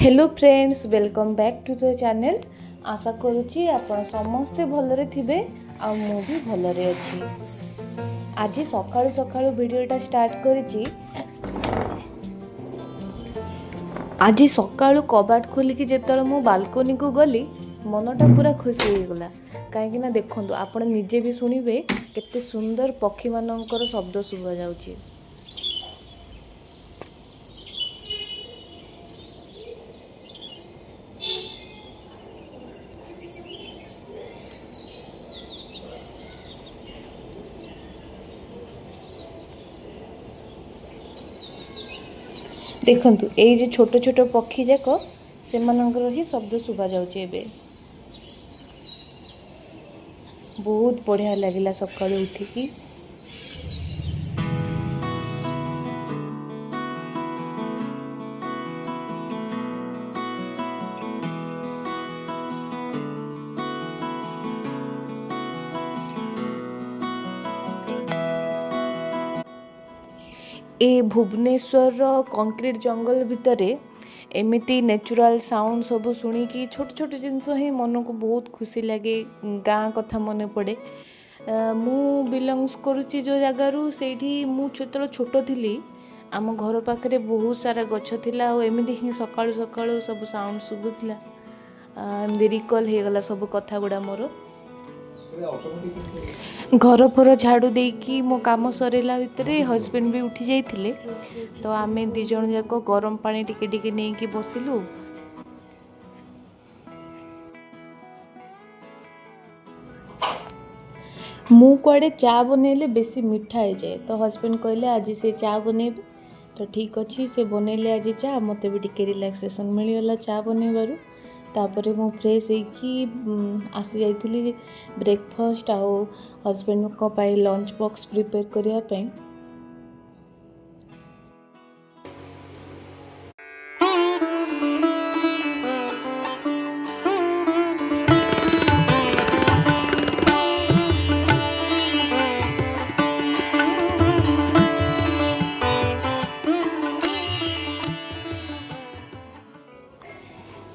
Hello friends, welcome back to the channel. ଆଶା କରୁଛି ଆପଣ ସମସ୍ତେ ଭଲରେ ଥିବେ ଆଉ ମୁଁ ବି ଭଲରେ ଅଛି। ଆଜି ସକାଳୁ ସକାଳୁ ଭିଡ଼ିଓଟା ଷ୍ଟାର୍ଟ କରିଛି। ଆଜି ସକାଳୁ କବାଟ ଖୋଲିକି ଯେତେବେଳେ ମୁଁ ବାଲକୋନିକୁ ଗଲି, ମନଟା ପୁରା ଖୁସି ହେଇଗଲା। କାହିଁକିନା ଦେଖନ୍ତୁ, ଆପଣ ନିଜେ ବି ଶୁଣିବେ କେତେ ସୁନ୍ଦର ପକ୍ଷୀମାନଙ୍କର ଶବ୍ଦ ଶୁଭାଯାଉଛି। ଦେଖନ୍ତୁ, ଏଇ ଯେଉଁ ଛୋଟ ଛୋଟ ପକ୍ଷୀ ଯାକ, ସେମାନଙ୍କର ହିଁ ଶବ୍ଦ ଶୁଭାଯାଉଛି ଏବେ। ବହୁତ ବଢ଼ିଆ ଲାଗିଲା ସକାଳୁ ଉଠିକି। ଏ ଭୁବନେଶ୍ୱରର କଂକ୍ରିଟ୍ ଜଙ୍ଗଲ ଭିତରେ ଏମିତି ନ୍ୟାଚୁରାଲ୍ ସାଉଣ୍ଡ ସବୁ ଶୁଣିକି, ଛୋଟ ଛୋଟ ଜିନିଷ ହିଁ ମନକୁ ବହୁତ ଖୁସି ଲାଗେ, ଗାଁ କଥା ମନେ ପଡ଼େ। ମୁଁ ବିଲଙ୍ଗସ୍ କରୁଛି ଯେଉଁ ଜାଗାରୁ, ସେଇଠି ମୁଁ ଯେତେବେଳେ ଛୋଟ ଥିଲି, ଆମ ଘର ପାଖରେ ବହୁତ ସାରା ଗଛ ଥିଲା ଆଉ ଏମିତି ହିଁ ସକାଳୁ ସକାଳୁ ସବୁ ସାଉଣ୍ଡ ଶୁଭୁଥିଲା। ଏମିତି ରିକଲ୍ ହେଇଗଲା ସବୁ କଥା ଗୁଡ଼ା ମୋର। ଘର ଫର ଝାଡ଼ୁ ଦେଇକି ମୋ କାମ ସରିଲା ଭିତରେ ହଜବେଣ୍ଡ ବି ଉଠି ଯାଇଥିଲେ। ତ ଆମେ ଦୁଇ ଜଣ ଯାକ ଗରମ ପାଣି ଟିକେ ଟିକେ ନେଇକି ବସିଲୁ। ମୁଁ କୁଆଡ଼େ ଚା ବନେଇଲେ ବେଶୀ ମିଠା ହେଇଯାଏ, ତ ହଜବେଣ୍ଡ କହିଲେ ଆଜି ସେ ଚା ବନେଇବେ। ତ ଠିକ୍ ଅଛି, ସେ ବନେଇଲେ ଆଜି ଚା। ମୋତେ ବି ଟିକେ ରିଲାକ୍ସେସନ୍ ମିଳିଗଲା ଚା ବନେଇବାରୁ। ତାପରେ ମୁଁ ଫ୍ରେଶ୍ ହେଇକି ଆସିଯାଇଥିଲି ବ୍ରେକଫାଷ୍ଟ ଆଉ ହଜବେଣ୍ଡଙ୍କ ପାଇଁ ଲଞ୍ଚ ବକ୍ସ ପ୍ରିପେୟାର କରିବା ପାଇଁ।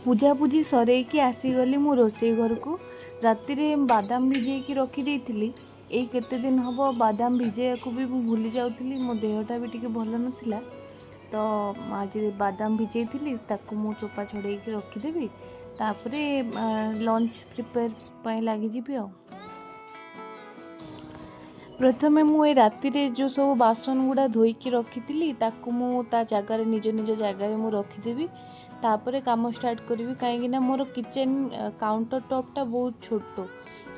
ପୂଜାପୂଜି ସରେଇକି ଆସିଗଲି ମୁଁ ରୋଷେଇ ଘରକୁ। ରାତିରେ ବାଦାମ ଭିଜେଇକି ରଖିଦେଇଥିଲି। ଏଇ କେତେ ଦିନ ହେବ ବାଦାମ ଭିଜେଇବାକୁ ବି ମୁଁ ଭୁଲି ଯାଉଥିଲି। ମୋ ଦେହଟା ବି ଟିକେ ଭଲ ନଥିଲା। ତ ଆଜି ବାଦାମ ଭିଜେଇଥିଲି, ତାକୁ ମୁଁ ଚୋପା ଛଡ଼େଇକି ରଖିଦେବି, ତାପରେ ଲଞ୍ଚ ପ୍ରିପେୟାର ପାଇଁ ଲାଗିଯିବି। ଆଉ ପ୍ରଥମେ ମୁଁ ଏ ରାତିରେ ଯେଉଁ ସବୁ ବାସନ ଗୁଡ଼ା ଧୋଇକି ରଖିଥିଲି, ତାକୁ ମୁଁ ତା ଜାଗାରେ, ନିଜ ନିଜ ଜାଗାରେ ମୁଁ ରଖିଦେବି, ତାପରେ କାମ ଷ୍ଟାର୍ଟ କରିବି। କାହିଁକିନା ମୋର କିଚେନ୍ କାଉଣ୍ଟର ଟପ୍ଟା ବହୁତ ଛୋଟ,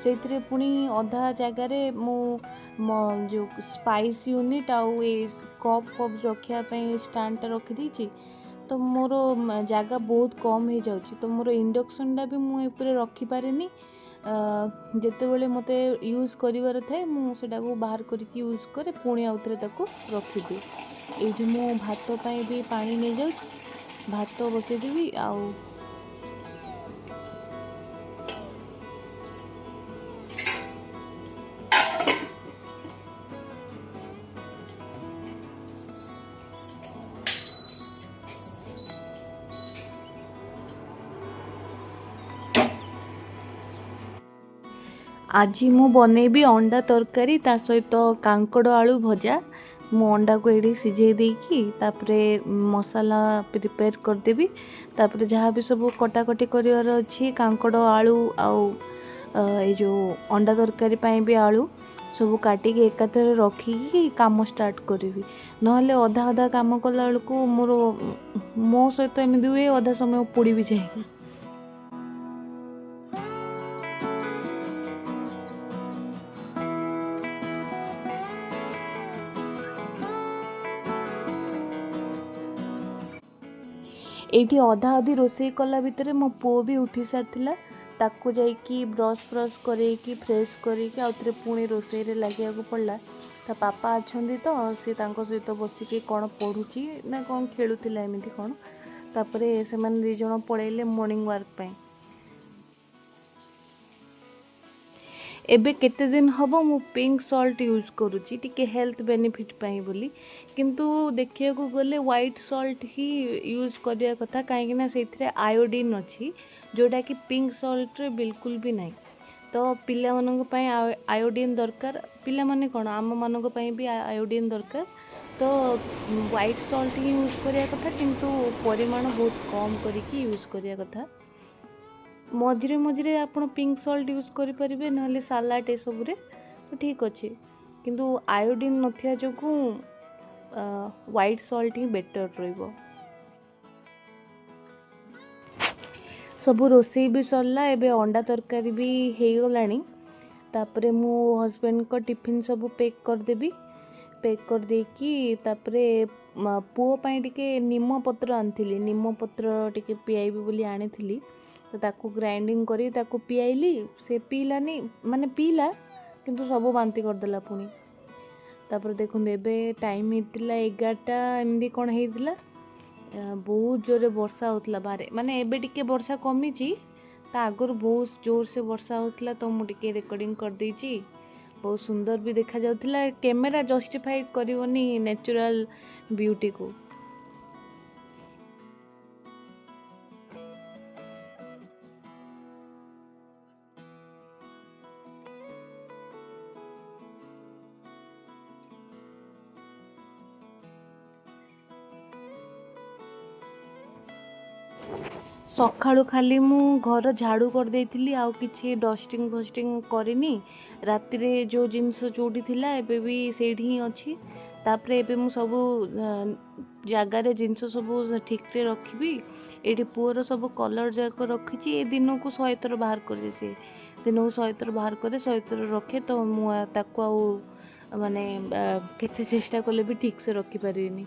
ସେଇଥିରେ ପୁଣି ଅଧା ଜାଗାରେ ମୁଁ ଯେଉଁ ସ୍ପାଇସ୍ ୟୁନିଟ୍ ଆଉ ଏ କପ୍ ଫପ୍ ରଖିବା ପାଇଁ ଷ୍ଟାଣ୍ଡଟା ରଖିଦେଇଛି। ତ ମୋର ଜାଗା ବହୁତ କମ୍ ହେଇଯାଉଛି। ତ ମୋର ଇଣ୍ଡକ୍ସନ୍ଟା ବି ମୁଁ ଉପରେ ରଖିପାରେନି। ଯେତେବେଳେ ମୋତେ ୟୁଜ୍ କରିବାର ଥାଏ, ମୁଁ ସେଇଟାକୁ ବାହାର କରିକି ୟୁଜ୍ କରେ, ପୁଣି ଆଉଥରେ ତାକୁ ରଖିଦିଏ। ଏଇଠି ମୁଁ ଭାତ ପାଇଁ ବି ପାଣି ନେଇଯାଉଛି, ଭାତ ବସେଇଦେବି। ଆଉ ଆଜି ମୁଁ ବନେଇବି ଅଣ୍ଡା ତରକାରୀ, ତା ସହିତ କାଙ୍କଡ଼ ଆଳୁ ଭଜା। ମୁଁ ଅଣ୍ଡାକୁ ଏଇଠି ସିଝେଇ ଦେଇକି ତାପରେ ମସଲା ପ୍ରିପେୟାର କରିଦେବି। ତାପରେ ଯାହା ବି ସବୁ କଟାକଟି କରିବାର ଅଛି, କାଙ୍କଡ଼ ଆଳୁ ଆଉ ଏଇ ଯେଉଁ ଅଣ୍ଡା ତରକାରୀ ପାଇଁ ବି ଆଳୁ ସବୁ କାଟିକି ଏକାଥରେ ରଖିକି କାମ ଷ୍ଟାର୍ଟ କରିବି। ନହେଲେ ଅଧା ଅଧା କାମ କଲା ବେଳକୁ ମୋର, ମୋ ସହିତ ଏମିତି ହୁଏ, ଅଧା ସମୟ ପୋଡ଼ି ବି ଯାଏ। ଏଇଠି ଅଧା ଅଧି ରୋଷେଇ କଲା ଭିତରେ ମୋ ପୁଅ ବି ଉଠି ସାରିଥିଲା। ତାକୁ ଯାଇକି ବ୍ରସ୍ ଫ୍ରସ୍ କରେଇକି, ଫ୍ରେଶ୍ କରେଇକି ଆଉ ଥରେ ପୁଣି ରୋଷେଇରେ ଲାଗିବାକୁ ପଡ଼ିଲା। ତା ବାପା ଅଛନ୍ତି ତ ସେ ତାଙ୍କ ସହିତ ବସିକି କ'ଣ ପଢ଼ୁଛି ନା କ'ଣ ଖେଳୁଥିଲା ଏମିତି କ'ଣ। ତାପରେ ସେମାନେ ଦୁଇ ଜଣ ପଳେଇଲେ ମର୍ଣ୍ଣିଂ ୱାକ୍ ପାଇଁ। ଏବେ କେତେ ଦିନ ହେବ ମୁଁ ପିଙ୍କ ସଲ୍ଟ ୟୁଜ୍ କରୁଛି ଟିକେ ହେଲ୍ଥ ବେନିଫିଟ୍ ପାଇଁ ବୋଲି, କିନ୍ତୁ ଦେଖିବାକୁ ଗଲେ ହ୍ୱାଇଟ୍ ସଲ୍ଟ ହିଁ ୟୁଜ୍ କରିବା କଥା, କାହିଁକିନା ସେଇଥିରେ ଆୟୋଡ଼ିନ୍ ଅଛି ଯେଉଁଟାକି ପିଙ୍କ ସଲ୍ଟରେ ବିଲକୁଲ ବି ନାହିଁ। ତ ପିଲାମାନଙ୍କ ପାଇଁ ଆୟୋଡ଼ିନ୍ ଦରକାର, ପିଲାମାନେ କ'ଣ ଆମମାନଙ୍କ ପାଇଁ ବି ଆୟୋଡ଼ିନ୍ ଦରକାର। ତ ହ୍ୱାଇଟ୍ ସଲ୍ଟ ହିଁ ୟୁଜ୍ କରିବା କଥା, କିନ୍ତୁ ପରିମାଣ ବହୁତ କମ୍ କରିକି ୟୁଜ୍ କରିବା କଥା। ମଝିରେ ମଝିରେ ଆପଣ ପିଙ୍କ ସଲ୍ଟ ୟୁଜ୍ କରିପାରିବେ, ନହେଲେ ସାଲାଡ଼ ଏସବୁରେ ତ ଠିକ୍ ଅଛି, କିନ୍ତୁ ଆୟୋଡ଼ିନ୍ ନଥିବା ଯୋଗୁଁ ହ୍ୱାଇଟ୍ ସଲ୍ଟ ହିଁ ବେଟର୍ ରହିବ। ସବୁ ରୋଷେଇ ବି ସରିଲା, ଏବେ ଅଣ୍ଡା ତରକାରୀ ବି ହେଇଗଲାଣି। ତାପରେ ମୁଁ ହଜବେଣ୍ଡଙ୍କ ଟିଫିନ୍ ସବୁ ପ୍ୟାକ୍ କରିଦେବି। ପ୍ୟାକ୍ କରିଦେଇକି ତାପରେ ପୁଅ ପାଇଁ ଟିକେ ନିମପତ୍ର ଆଣିଥିଲି, ନିମପତ୍ର ଟିକେ ପିଆଇବି ବୋଲି ଆଣିଥିଲି। ତ ତାକୁ ଗ୍ରାଇଣ୍ଡିଙ୍ଗ କରି ତାକୁ ପିଆଇଲି, ସେ ପିଇଲାନି, ମାନେ ପିଇଲା କିନ୍ତୁ ସବୁ ବାନ୍ତି କରିଦେଲା ପୁଣି। ତାପରେ ଦେଖନ୍ତୁ ଏବେ ଟାଇମ୍ ହେଇଥିଲା 11ଟା ଏମିତି କ'ଣ ହେଇଥିଲା, ବହୁତ ଜୋରରେ ବର୍ଷା ହେଉଥିଲା ବାହାରେ। ମାନେ ଏବେ ଟିକେ ବର୍ଷା କମିଛି, ତା ଆଗରୁ ବହୁତ ଜୋରସେ ବର୍ଷା ହେଉଥିଲା। ତ ମୁଁ ଟିକେ ରେକର୍ଡ଼ିଂ କରିଦେଇଛି, ବହୁତ ସୁନ୍ଦର ବି ଦେଖାଯାଉଥିଲା। କ୍ୟାମେରା ଜଷ୍ଟିଫାଇ କରିବନି ନ୍ୟାଚୁରାଲ୍ ବ୍ୟୁଟିକୁ। ସକାଳୁ ଖାଲି ମୁଁ ଘର ଝାଡ଼ୁ କରିଦେଇଥିଲି, ଆଉ କିଛି ଡଷ୍ଟିଂ ଫଷ୍ଟିଂ କରିନି। ରାତିରେ ଯେଉଁ ଜିନିଷ ଯେଉଁଠି ଥିଲା ଏବେ ବି ସେଇଠି ହିଁ ଅଛି। ତାପରେ ଏବେ ମୁଁ ସବୁ ଜାଗାରେ ଜିନିଷ ସବୁ ଠିକ୍ରେ ରଖିବି। ଏଇଠି ପୁଅର ସବୁ କଲର୍ ଯାକ ରଖିଛି, ଏ ଦିନକୁ 100 ଥର ବାହାର କରିଦିଏ, ସେ ଦିନକୁ 100 ଥର ବାହାର କରେ, 100 ଥର ରଖେ। ତ ମୁଁ ତାକୁ ଆଉ ମାନେ କେତେ ଚେଷ୍ଟା କଲେ ବି ଠିକ୍ସେ ରଖିପାରିବିନି।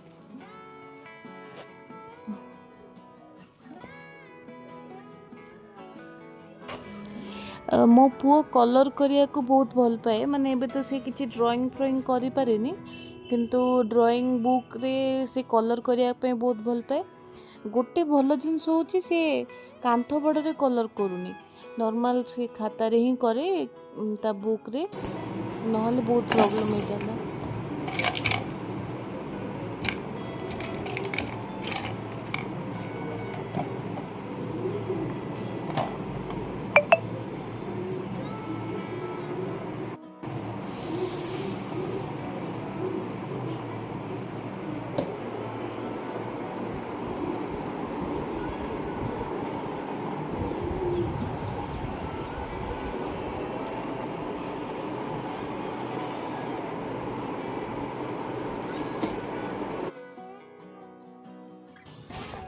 ମୋ ପୁଅ କଲର୍ କରିବାକୁ ବହୁତ ଭଲ ପାଏ, ମାନେ ଏବେ ତ ସେ କିଛି ଡ୍ରଇଂ ଫ୍ରଇଂ କରିପାରେନି, କିନ୍ତୁ ଡ୍ରଇଂ ବୁକ୍ରେ ସେ କଲର୍ କରିବା ପାଇଁ ବହୁତ ଭଲ ପାଏ। ଗୋଟେ ଭଲ ଜିନିଷ ହେଉଛି ସେ କାନ୍ଥ ବାଡ଼ରେ କଲର୍ କରୁନି, ନର୍ମାଲ୍ ସେ ଖାତାରେ ହିଁ କରେ, ତା ବୁକ୍ରେ, ନହେଲେ ବହୁତ ପ୍ରୋବ୍ଲେମ୍ ହେଇଥାନ୍ତା।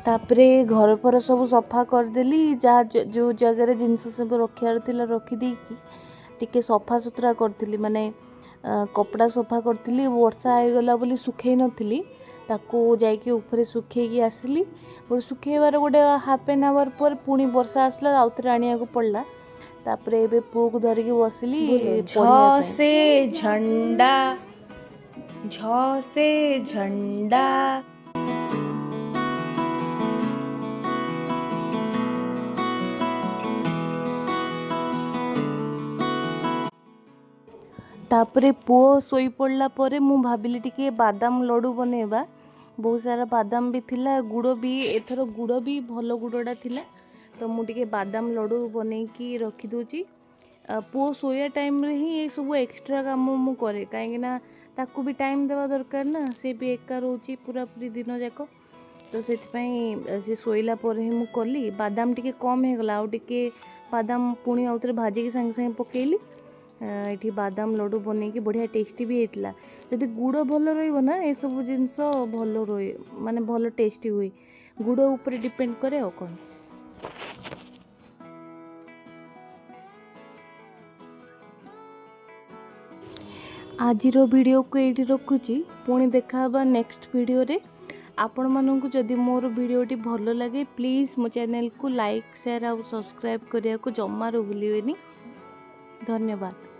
ତାପରେ ଘର ଫର ସବୁ ସଫା କରିଦେଲି, ଯାହା ଯେଉଁ ଜାଗାରେ ଜିନିଷ ସବୁ ରଖିବାର ଥିଲା ରଖିଦେଇକି ଟିକେ ସଫାସୁତୁରା କରିଥିଲି, ମାନେ କପଡ଼ା ସଫା କରିଥିଲି। ବର୍ଷା ହେଇଗଲା ବୋଲି ଶୁଖେଇ ନଥିଲି, ତାକୁ ଯାଇକି ଉପରେ ଶୁଖେଇକି ଆସିଲି। ଗୋଟେ ଶୁଖେଇବାର ଗୋଟେ ହାଫ୍ ଆନ୍ ଆୱାର ପରେ ପୁଣି ବର୍ଷା ଆସିଲା, ଆଉଥରେ ଆଣିବାକୁ ପଡ଼ିଲା। ତାପରେ ଏବେ ପୁଅକୁ ଧରିକି ବସିଲି ପଢ଼ିବା ପାଇଁ। ଝ ସେ ଝଣ୍ଡା, ଝ ସେ ଝଣ୍ଡା। ତାପରେ ପୁଅ ଶୋଇପଡ଼ିଲା ପରେ ମୁଁ ଭାବିଲି ଟିକେ ବାଦାମ ଲଡ଼ୁ ବନେଇବା। ବହୁତ ସାରା ବାଦାମ ବି ଥିଲା, ଗୁଡ଼ ବି, ଏଥର ଗୁଡ଼ ବି ଭଲ ଗୁଡ଼ଟା ଥିଲା, ତ ମୁଁ ଟିକେ ବାଦାମ ଲଡ଼ୁ ବନେଇକି ରଖିଦେଉଛି। ପୁଅ ଶୋଇବା ଟାଇମ୍ରେ ହିଁ ଏସବୁ ଏକ୍ସଟ୍ରା କାମ ମୁଁ କରେ, କାହିଁକିନା ତାକୁ ବି ଟାଇମ୍ ଦେବା ଦରକାର ନା, ସେ ବି ଏକା ରହୁଛି ପୁରାପୁରି ଦିନ ଯାକ। ତ ସେଥିପାଇଁ ସେ ଶୋଇଲା ପରେ ହିଁ ମୁଁ କଲି। ବାଦାମ ଟିକେ କମ୍ ହେଇଗଲା, ଆଉ ଟିକେ ବାଦାମ ପୁଣି ଆଉଥରେ ଭାଜିକି ସାଙ୍ଗେ ସାଙ୍ଗେ ପକେଇଲି। ଏଠି ବାଦାମ ଲଡ଼ୁ ବନେଇକି ବଢ଼ିଆ ଟେଷ୍ଟି ବି ହେଇଥିଲା। ଯଦି ଗୁଡ଼ ଭଲ ରହିବ ନା, ଏସବୁ ଜିନିଷ ଭଲ ରୁହେ, ମାନେ ଭଲ ଟେଷ୍ଟି ହୁଏ। ଗୁଡ଼ ଉପରେ ଡିପେଣ୍ଡ କରେ ଆଉ କ'ଣ। ଆଜିର ଭିଡ଼ିଓକୁ ଏଇଠି ରଖୁଛି, ପୁଣି ଦେଖା ହେବା ନେକ୍ସଟ ଭିଡ଼ିଓରେ। ଆପଣମାନଙ୍କୁ ଯଦି ମୋର ଭିଡ଼ିଓଟି ଭଲ ଲାଗେ ପ୍ଲିଜ୍ ମୋ ଚ୍ୟାନେଲକୁ ଲାଇକ୍, ସେୟାର ଆଉ ସବସ୍କ୍ରାଇବ୍ କରିବାକୁ ଜମାରୁ ଭୁଲିବେନି। ଧନ୍ୟବାଦ।